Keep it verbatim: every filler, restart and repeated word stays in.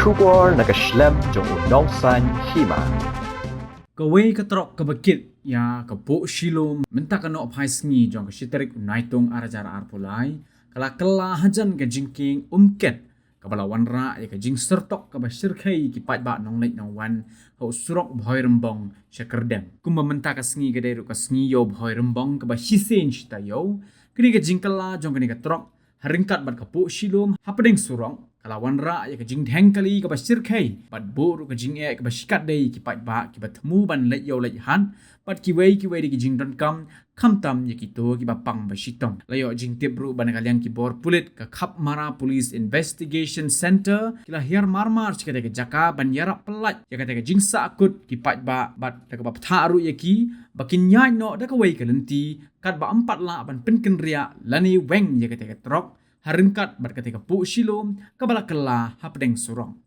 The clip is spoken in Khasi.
Khubor na ka shlem jong u Nongsaiñ Hima. Kawei ka trok kaba kit ïa ka buh shilum mynta ka nohphai sngi jong ka shi tarik u Naitung ar hajar arphew lai ka la kylla hajan ka jingkieng umkit kaba la wanrah ïa ka jingsyrtok kaba shyrkhei ki paidbah nongleit nongwan ha u surok Bhoirymbong sha Kyrdem. Kumba mynta ka sngi ka dei ruh ka sngi ïew Bhoirymbong kaba shisien shi taïew, kane ka jingkylla jong kane ka trok ha ryngkat bad ka buh shilum hapdeng surok ka la wanrah ïa ka jingdheng kali kaba shyrkhei bad buh ruh ka jingeh kaba shikatdei ïa ki paidbah kiba thmu ban leit ïew leit hat bad kiwei kiwei de ki jingdonkam, khamtam ïa kito kiba pang ba shitom. La ïoh jingtip ruh ba na ka liang ki bor pulit ka Khapmara Police Investigation Centre ki la hiar marmar sha katei ka jaka ban ïarap pyllait ïa katei ka jingsahkut ki paidbah bad da kaba bthah ruh ïa ki ba kin ïaid noh da kawei ka lynti katba ym pat lah ban pynkynriah lane weng ïa katei ka trok ha ryngkat bad katei ka buh shilum kaba la kylla hapdeng surok.